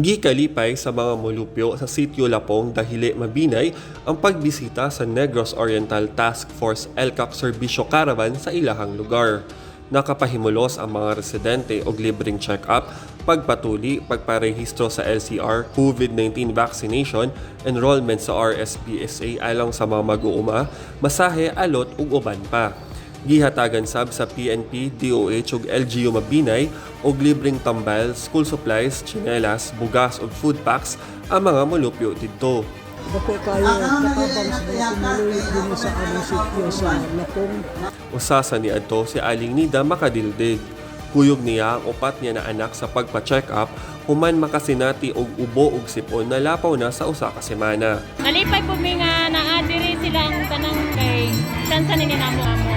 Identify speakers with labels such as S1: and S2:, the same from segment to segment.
S1: Gikalipay sa mga molupyo sa Sitio Lapong, Dahili, Mabinay ang pagbisita sa Negros Oriental Task Force ELCAC Serbisyo Caravan sa ilahang lugar. Nakapahimulos ang mga residente og libreng check-up, pagpatuli, pagparehistro sa LCR, COVID-19 vaccination, enrollment sa RSPSA alang sa mga mag-uuma, masahe, alot ug uban pa. Gihatagan sab sa PNP, DOH ug LGU Mabinay og libreng tambal, school supplies, tsinelas, bugas ug food packs ang mga molupyo didto.
S2: Dako kayo katabang sa mga pumuluyo dinhi sa among sitio sa Lapong.
S1: Usa sa niadto si Aling Nida Makadildig. Kuyog niya ang upat niya na anak sa pagpa-check up human makasinati og ubo ug sipon na lapaw na sa usa ka semana.
S3: Nalipay po mi nga naa diri sila ang tanang kay chance ni namo amo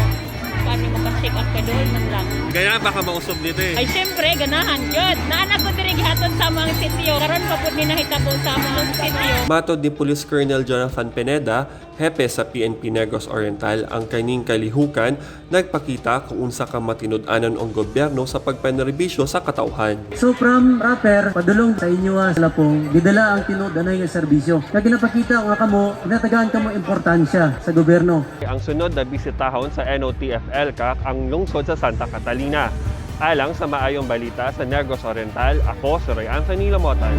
S3: kami maka-check up kay dool man lang.
S1: Gaya baka mausob dito eh.
S3: Ay syempre ganahan gyud. Naa ko diri gihatod sa among sitio. Karon pa pud ni nahitabo sa among sitio.
S1: Matod ni Police Colonel Jonathan Pineda, hepe sa PNP Negros Oriental, ang kaning kalihukan nagpakita kung unsa ka matinud-anon ang gobyerno sa pagpanerbisyo sa katawhan.
S4: So from rapper, padulong sa inyo sa Lapong, gidala ang tinud-anay nga serbisyo. Kag ginapakita nga kamo, ginatagaan kamo importansya sa gobyerno.
S1: Ang sunod na bisitahon sa NOTF ELCAC ang lungsod sa Santa Catalina. Alang sa maayong balita sa Negros Oriental, ako si Roy Anthony Lamotan.